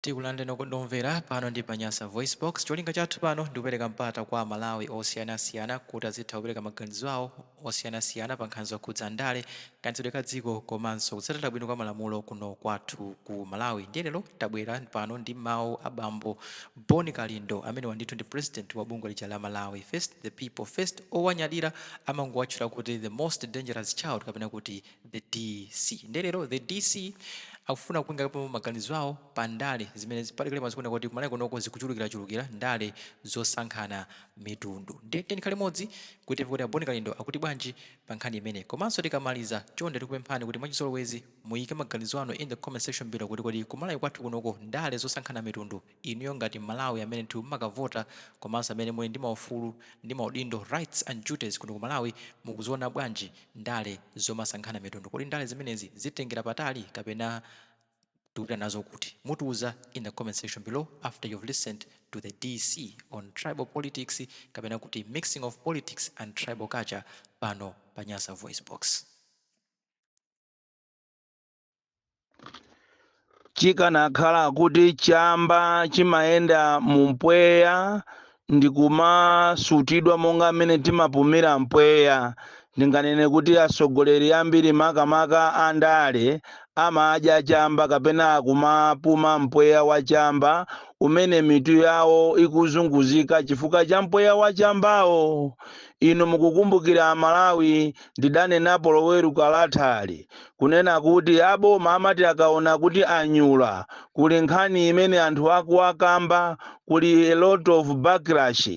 Tikulandireni okondedwa omvera pano ndi pa Nyasa VoiceBox. Cholinga chathu pano ndi kupereka mpata kwa Amalawi osiyanasiyana kuti azitha kupereka maganizo awo osiyanasiyana pa nkhani zokhudza ndale, kayendetsedwe ka dziko komanso kutsatira bwino kwa malamulo kuno kwathu ku Malawi. Ndiye lero tabwera pano ndi mawu a bambo Bon Kalindo amenewa ndithu ndi president wa bungwe lija la Malawi First, The People First, owanyadira amangowatchula kuti the most dangerous child kapena kuti The DC. Ndiye lero The DC akufuna kuikapo maganizo awo pa ndale zimene padakali pano zikuoneka kuti ku Malawi kunoko zikuchulukirachulukira, ndale zosankhana mitundu. Ndiye tiyeni tikhale limodzi kuti timve kuti a Bon Kalindo akuti bwanji pa nkhani imeneyi. Komanso tikamaliza, chonde tikupemphani kuti mwachizolowezi muyike maganizo anu in the comment section below kuti kodi ku Malawi kwathu kunoko ndale zosankhana mitundu inuyo ngati Mmalawi amene ndithu mumakavota komanso amene muli ndi maufulu ndi maudindo, rights and duties, kuno ku Malawi mukuziona bwanji ndale zomasankhana mitundu? Kodi ndale zimenezi zititengera patali kapena tikupita nazo kuti? Mutiuza in the comment section below after you've listened to the DC on tribal politics kapena kuti mixing of politics and tribal culture pano pa Nyasa VoiceBox. Chikanakhala kuti chamba chimayenda mu mpweya ndikumasutidwa monga mmene timapumira mpweya, ndinganene kuti atsogoleri ambiri makamaka andale amadya chamba kapena akumapuma mpweya wa chamba umene mitu yawo ikuzunguzika chifukwa cha mpweya wa chambawo. Inu mukukumbukira Amalawi, ndidanenapo Loweruka lathali kunena kuti aboma amati akaona kuti anyula, kuli nkhani imene anthu akuwakamba, kuli a lot of backlash,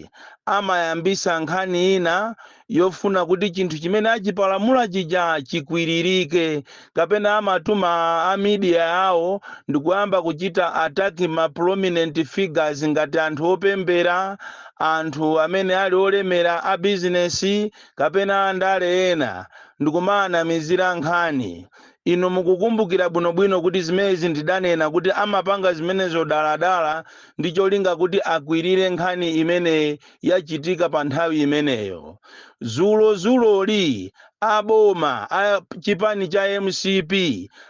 amayambisa nkhani ina yofuna kuti chinthu chimene achipalamula chija chikwiririke, kapena amatuma a media awo ndikuyamba kuchita attack ma prominent figures ngati anthu opembera, anthu amene ali olemera, a business kapena andale ena, ndikumaanamizira nkhani. Inu mukukumbukira bwinobwino kuti zimenezi ndidanena kuti amapanga zimenezo daladala ndi cholinga kuti akwirire nkhani imene yachitika pa nthawi imeneyo. Zulozuloli a boma a chipani cha mcp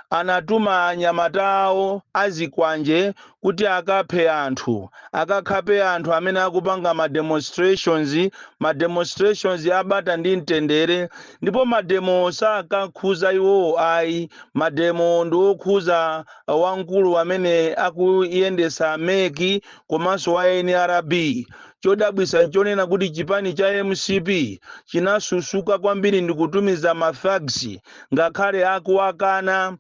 anatuma anyamata awo azikwanje kuti akaphe anthu, akakhape anthu amene akupanga ma demonstrations, ma demonstrations abata ndi mtendere, ndipo mademo sakakhuza iwowo ayi, mademo ndi okhuza wamkulu amene akuyendesa MEC komanso wa NRB. Chodabwisa nchonena kuti chipani cha mcp chinasusuka kwambiri ndikutumiza ma thugs ngakhale akuwakana.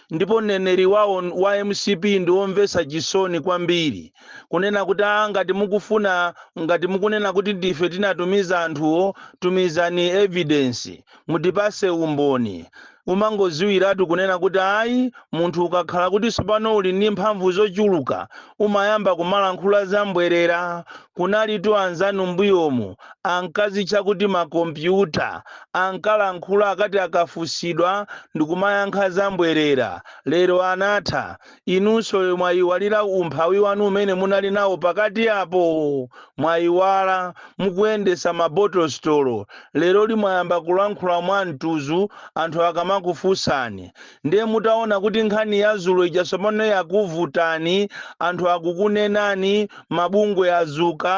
Ndipo mneneri wawo wa mcp ndi womvetsa chisoni kwambiri kunena kuti a ngati mukufuna, ngati mukunena kuti ndife tinatumiza anthuwo, tumizani evidence, mutipase umboni. Umangoziwiratu kunena kuti ayi, munthu ukakhala kuti tsopano uli ndi mphamvu zochuluka umayamba kumalankhula zambwerera. Kunalitu anzanu mbuyomu ankazitcha kuti makompyuta, ankalankhula akati akafunsidwa ndikumayankha zambwerera. Lero anatha. Inunso mwayiwalira umphawi wanu umene munali nawo pakati apo? Mwayiwala mukuyendesa ma bottle store? Leroli mwayamba kulankhula mwa mtuzu anthu akamakufunsani. Ndiye mutaona kuti nkhani ya zulo ija tsopano yakuvutani, anthu akukunenani, mabungwe azuka,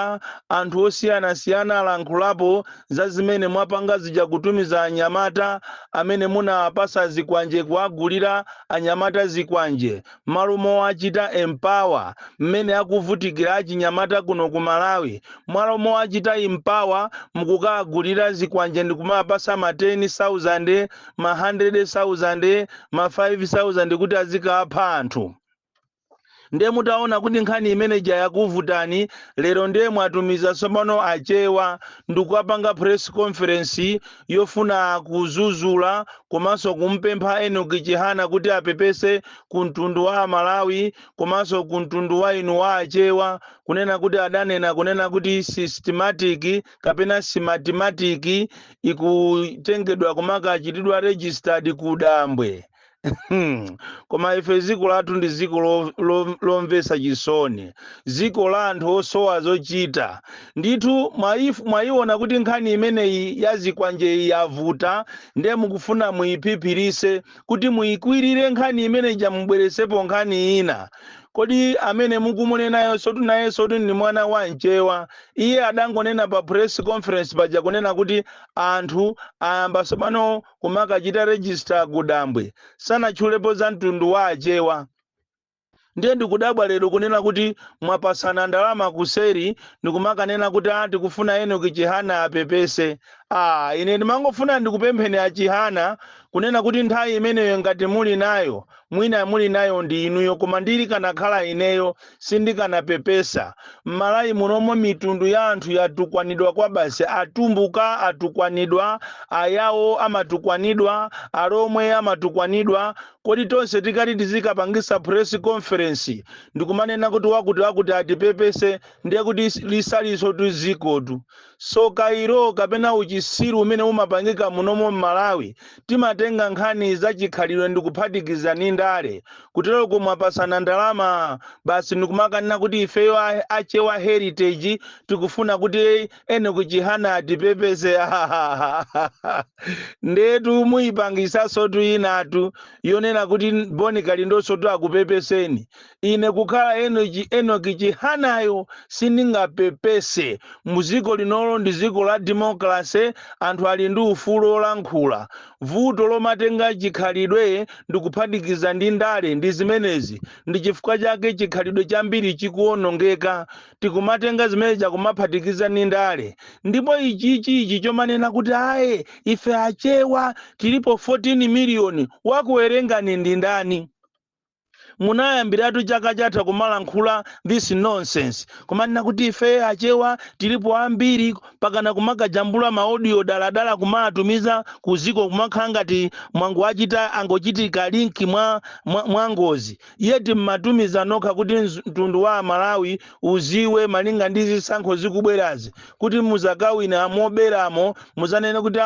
anthu osiyanasiyana alankhulapo za zimene mwapanga zija, kutumiza anyamata amene munawapasa zikwanje, kuwagulira anyamata zikwanje malo mowachita empower mmene akuvutikira achinyamata kuno ku Malawi. Mwalo mowachita empower mukukagulira zikwanje ndikumapasa ma 10,000, ma 100,000, ma 5,000 kuti azikapha anthu. Ndiye mutaona kuti nkhani imene ija yakuvutani, lero ndiye mwatumiza tsopano Achewa ndikukapanga press conference yofuna kuzuzula komanso kumpempha Enoch Chihana kuti apepese ku mtundu wa Amalawi komanso ku mtundu wa inu wa Achewa, kunena kuti adanena kunena kuti systematic kapena Smartmatic ikutengedwa kumakachitidwa registered ku dambwe. Koma ife dziko lathu ndi dziko lomvetsa chisoni, dziko la anthu osowa zochita ndithu. Mwayiona kuti nkhani imeneyi ya zikwanjeyi yavuta, ndiye mukufuna muyiphiphirise kuti muyikwirire nkhani imeneyi, mubweresepo nkhani ina. Kodi amene mukumunenayo sotu naye sotu ndi mwana wa Mchewa? Iye adangonena pa press conference paja kunena kuti anthu ayamba tsopano kumakachita register kudambwe, sanatchulepo za mtundu wa Achewa. Ndiye ndikudabwa lero kunena kuti mwapasana ndalama kuseri ndikumakanena kuti a tikufuna Enoch Chihana apepese. Ah, ine ndimangofuna ndikupempheni aChihana kunena kuti nthawi imeneyo ngati muli nayo, mwina muli nayo ndi inuyo, koma ndili kanakhala ineyo sindikanapepesa. M'Malawi munomo mitundu ya anthu yatukwanidwa kwa basi. Atumbuka atukwanidwa, Ayawo amatukwanidwa, Alomwe amatukwanidwa. Kodi tonse tikati tizikapangisa press conference ndikumanena kuti wakuti wakuti atipepese, ndiye kuti lisaliso tuzikotu soka ilo kapena uchisiru umene umapangika munomo m'Malawi? Timatenga nkhani zachikhalidwe ndikuphatikiza ndi ndale. Kutero kumwapasana ndalama basi ndikumakanena kuti ifeyo Achewa heritage tikufuna kuti Enoch Chihana atipepese. Ndetu muyipangisaso inatu yonena kuti Bon Kalindonso tu akupepeseni. Ine kukhala Enoch Chihanayo sindingapepese. Muziko linolo ndi ziko la democracy, anthu ali ndi ufulu olankhula. Vuto lomatenga chikhalidwe ndikuphatikiza ndi ndale ndi zimenezi, ndi chifukwa chake chikhalidwe chambiri chikuwonongeka. Tikumatenga zimene chakumaphatikiza ndi ndale. Ndipo ichichi ichi chomanena kuti aye ife Achewa tilipo 14 miliyoni, wakuwerengani ndi ndani? Munayambiratu chaka chatha kumalankhula this nonsense, kumanena kuti ife Achewa tilipo ambiri, pakana kumakajambula ma audio daladala kumatumiza kuziko, kumakhala ngati mwangu achita angochitika link mwa ngozi yeti. Mmatumiza nokha kuti mtundu wa Amalawi uziwe malinga ndi zisankho zikubwerazi, kuti muzakawina moberamo muzanene kuti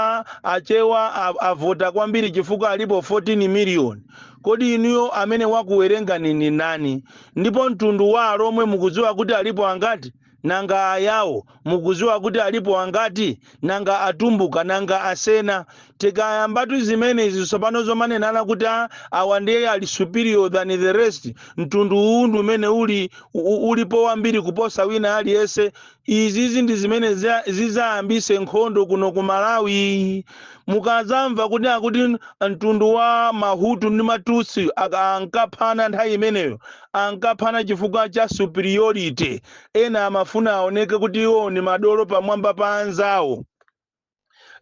Achewa avota kwambiri chifukwa alipo 14 miliyoni. Kodi inuyo amene wakuwerengani ni nani? Ndipo mtundu wa Alomwe mukudziwa kuti alipo angati? Nanga Ayawo mukudziwa kuti alipo angati? Nanga Atumbuka? Nanga Asena? Tikayambatu zimenezi tsopano zomanenana kuti awa ndiye ali superior than the rest, mtundu uwu ndi umene uli ulipo wambiri kuposa wina aliyense, izizi ndi zimene zizayambise nkhondo kuno ku Malawi. Mukazamva kuti akuti mtundu wa Mahutu ndi Matutsi ankaphana nthawi imeneyo, ankaphana chifukwa cha superiority. Ena amafuna aoneke kuti iwo ni madolo pamwamba pa anzawo.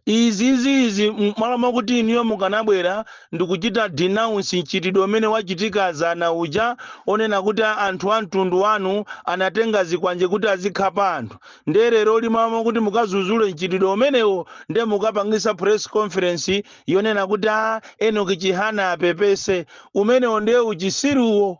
Izizi izi malo mwakuti inuyo mukanabwera ndikuchita denounce mchitidwe umene wachitika zana uja, onena kuti anthu a mtundu wanu anatenga zikwanje kuti azikhapa anthu, ndiye lero limamo kuti mukazuzule mchitidwe umenewo, ndiye mukapangisa press conference yonena kuti a Enoch Chihana apepese. Umenewo ndiye uchisiruwo.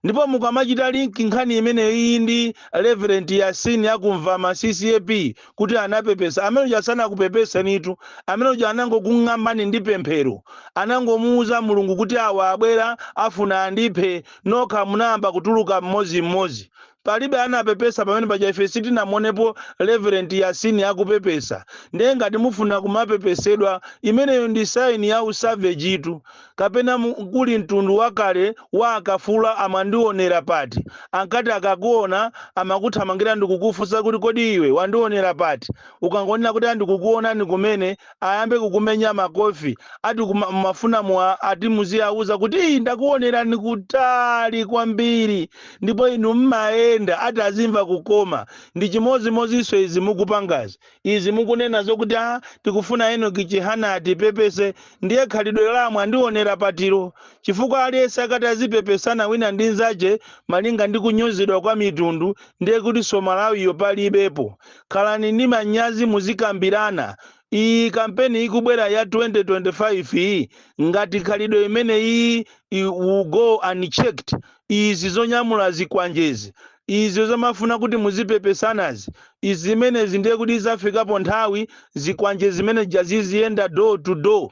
Ndipo mukamachita link nkhani imeneyo iyi ndi Reverend Yasini akumva ma CCAP kuti anapepesa, amene uja sanakupepesenitu. Amene uja anangokung'ambani ndi pemphero, anangomuuza Mulungu kuti awa abwera afuna andiphe. Nokha munayamba kutuluka mmodzimmodzi, palibe anapepesa pamene paja. Ife sitinamuonepo Reverend Yasini akupepesa. Ndiye ngati mufuna kumapepesedwa, imeneyo ndi sign ya u savage tu. Kapena kuli mtundu wakale wa akafula, amandionera pati, ankati akakuona amakuthamangira ndikukufunsa kuti, "Kodi iwe wandionera pati?" Ukangonena kuti andikukuonani kumene, ayambe kukumenya makofi. Ati mafuna ati muziyauza kuti, "Ii, ndakuonerani kutali kwambiri," ndipo inu mmayenda ati azimva kukoma. Ndi chimodzimodzinso izi mukupangazi, izi mukunena zokuti a tikufuna Enoch Chihana atipepese, ndiye khalidwe lamwe andionera patiro, chifukwa aliyense akati azipepesana wina ndi nzache malinga ndi kunyozedwa kwa mitundu, ndiye kuti Somalawiyo palibepo. Khalani ndi manyazi, muzikambirana. Iyi kampeni ikubwera ya 2025 iyi, ngati khalidwe imene iyi will go unchecked, izi zonyamula zikwanjezi, izi zomafuna kuti muzipepesanazi, izi zimenezi, ndiye kuti izafikapo nthawi zikwanje zimene jaziziyenda door to door.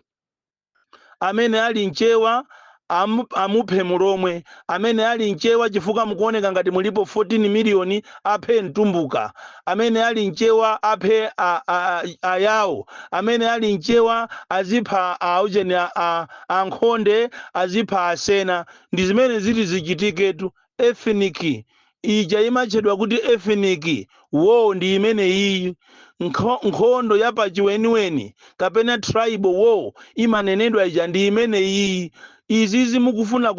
Amene ali Mchewa amuphe Mulomwe, amene ali Mchewa, chifukwa mukuoneka ngati mulipo 14 miliyoni, aphe Mtumbuka, amene ali Mchewa aphe Ayawo, amene ali Mchewa azipha aujeni, Ankhonde, azipha Asena. Ndi zimene ziti zichitiketu. Ethnic ija imatchedwa kuti ethnic war ndi imene iyi. Nkhondo ya pachiweniweni kapena tribal war imanenedwa ija ndi imene iyi. Izizi mukufuna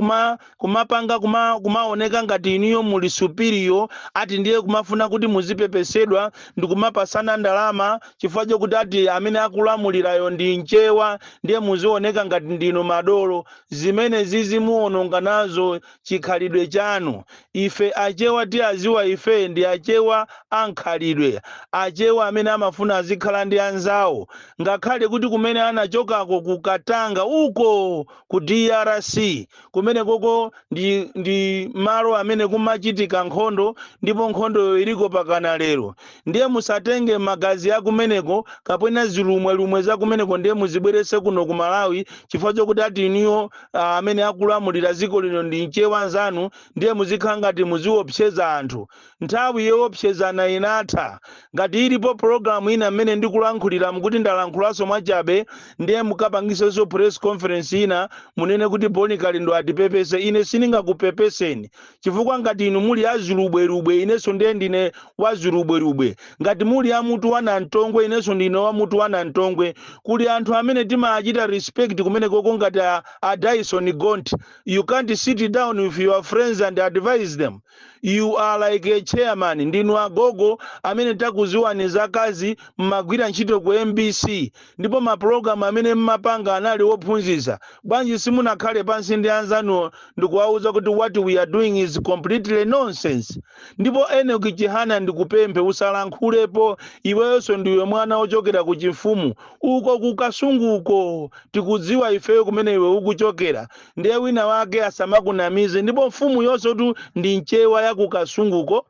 kumapanga kumaoneka ngati iniyo muli superior, ati ndiye kumafuna kuti muzipepesedwa ndi kumapasana ndalama chifukwa chokuti ati amene akulamulirayo ndi Mchewa, ndiye muzioneka ngati ndinu madolo. Zimene zizi muononga nazo chikhalidwe chanu. Ife Achewa tiaziwa, ife ndi Achewa ankhalidwe, Achewa amene amafuna azikhala ndi anzawo, ngakhale kuti kumene anachokako kukatanga uko ku DRC, kumene koko ndi malo amene kumachitika nkhondo, ndipo nkhondoyo iliko pakana lero. Ndiye musatenge magazi akumeneko kapena zilumwelumwe za kumeneko ndiye muzibwerese kuno ku Malawi chifukwa chokuti ati iniyo amene akulamulira dziko lino ndi Mchewa nzanu, ndiye muzikhala ngati muziopseza anthu. Nthawi yoopsezana inatha. Ngati ilipo pologalamu ina mmene ndikulankhulira mukuti ndalankhulanso mwachabe, ndiye mukapangisenso press conference ina, munene kuti Boni Kalindo atipepese. Ine sindingakupepeseni, chifukwa ngati inu muli azilubwerubwe, inenso ndiye ndine wazilubwerubwe. Ngati muli amutu wa namtongwe, inenso ndine wa mutu wa namtongwe. Kuli anthu amene timachita respect kumene koko ngati a Dyson Gont. You can't sit down with your friends and advise them. You are like a chairman, ndinu agogo amene takuziwani zakazi, mmagwira ntchito ku MBC, ndipo mapulogalamu amene mmapanga anali wophunzitsa. Bwanji simunakhale pansi ndi anzanuwo ndikuwauza kuti what we are doing is completely nonsense? Ndipo Enoch Chihana, ndikupemphe, usalankhulepo. Iwenso ndiwe mwana wochokera ku chifumu uko kukasunguko, tikudziwa ifeyo kumene iwe ukuchokera. Ndiye wina wake asamakunamize. Ndipo mfumu yonse tu ndi Mchewa ya kukasunguko.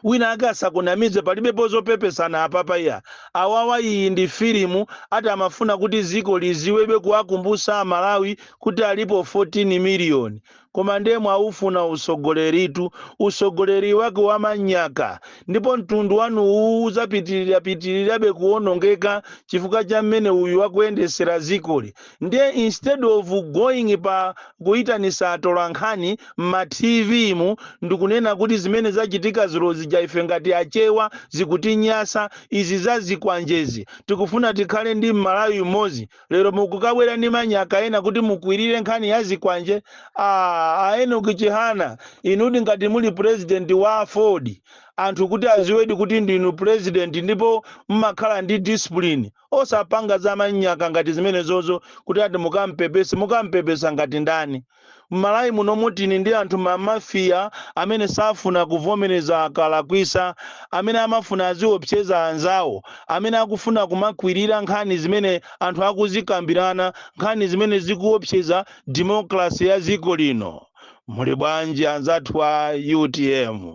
Wina ake asakunamize, palibepo zopepesana apapa iya. Awawa, iyi ndi filimu, ati amafuna kuti ziko liziwebe, kuwakumbusa Amalawi kuti alipo 14 miliyoni. Koma ndiye mwaufuna usogoleritu, usogoleri wake wamanyaka, ndipo mtundu wanu uwu uzapitirira pitirirabe kuwonongeka chifukwa cha mmene uyu wakuyendesera zikoli. Ndiye instead of going pa kuyitanisa atolankhani mma TV mu ndikunena kuti zimene zachitika zulo zija ife ngati Achewa zikutinyasa, izi zazikwanjezi, tikufuna tikhale ndi Mmalawi mmodzi, lero mukukabwera ndi manyaka ena kuti mukwirire nkhani ya zikwanje. Ah, Enoch Chihana, inudi ngati muli president wa AFORD, anthu kuti aziwedi kuti ndinu president ndipo mmakhala ndi discipline, osapanga za manyaka ngati zimene zozo kuti ati mukampepese. Mukampepesa ngati ndani? Mmalawi muno mutini ndi anthu mamafiya amene safuna kuvomereza akalakwisa, amene amafuna aziopseza anzawo, amene akufuna kumakwirira nkhani zimene anthu akuzikambirana, nkhani zimene zikuopseza democracy ya dziko lino. Muli bwanji anzathu a UTM?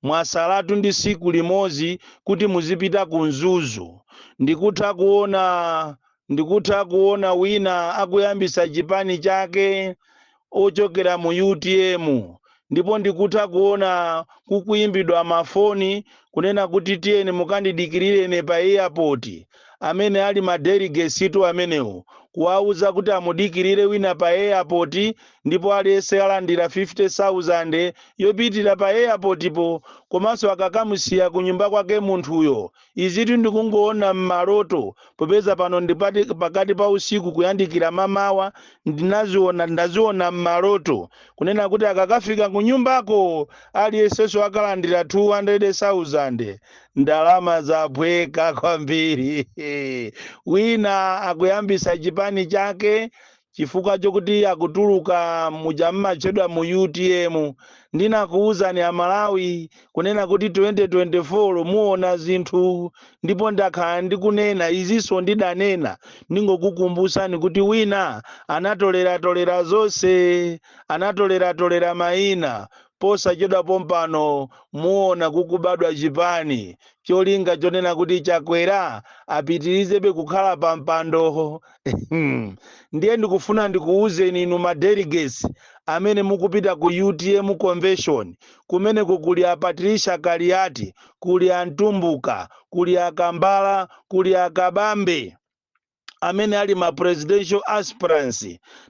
Mwasalatu ndi siku limodzi kuti muzipita ku Mzuzu. Ndikutha kuona wina akuyambisa chipani chake ochokera mu UTM, ndipo ndikutha kuona kukuyimbidwa mafoni kunena kuti tiyeni mukandidikirire pa airport. Amene ali ma delegates tu amenewo, kuwauza kuti amudikirire wina pa airport, ndipo aliyense alandira 50,000 yopitira pa airport po, komanso akakamusiya ku nyumba kwake munthuyo. Izitu ndikungoona m'maloto, popeza pano ndipati pakati pa usiku kuyandikira mamawa. Ndinaziona, ndaziona m'maloto kunena kuti akakafika ku nyumbako aliyensenso akalandira 200,000. Ndalama zaphweka kwambiri. Wina akuyambisa chipani chake chifukwa chokuti akutuluka muja mmatchedwa mu UTM. Ndinakuwuzani Amalawi kunena kuti 2024 muona zinthu, ndipo ndakhala ndikunena izinso, ndidanena. Ndingokukumbusani kuti wina anatoleratolera zonse, anatoleratolera mayina. Posachedwa pompano muona kukubadwa chipani, cholinga chonena kuti Chakwera apitirizebe kukhala pa mpando. Ndiye ndikufuna ndikuwuzeni inu ma delegates amene mukupita ku UTM convention, kumeneko kuli a Patricia Kaliati, kuli a Mtumbuka, kuli a Kambala, kuli a Kabambe. Amene ali ma presidential aspirants,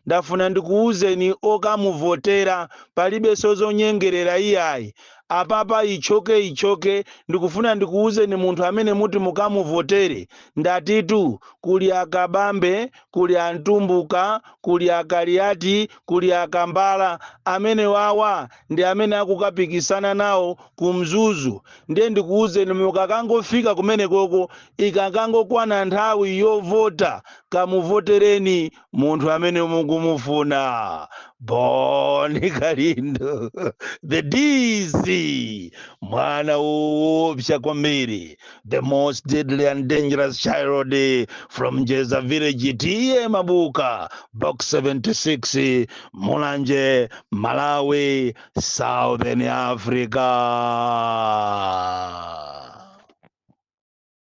ndafuna ndikuwuzeni, okamuvotera palibenso zonyengerera iyayi. Apapa ichoke ichoke. Ndikufuna ndikuwuzeni munthu amene muti mukamuvotere. Ndatitu kuli Akabambe, kuli Antumbuka, kuli Akaliati, kuli Akambala. Amene wawa ndi amene akukapikisana nawo ku Mzuzu. Ndiye ndikuwuzeni, mukakangofika kumene koko, ikakangokwana nthawi yovota, kamuvotereni munthu amene mukumufuna. Bon Kalindo, the DC, mwana woopsa kwambiri, the most deadly and dangerous child from Jeza village, T/A Mabuka, Box 76, Mulanje, Malawi, Southern Africa.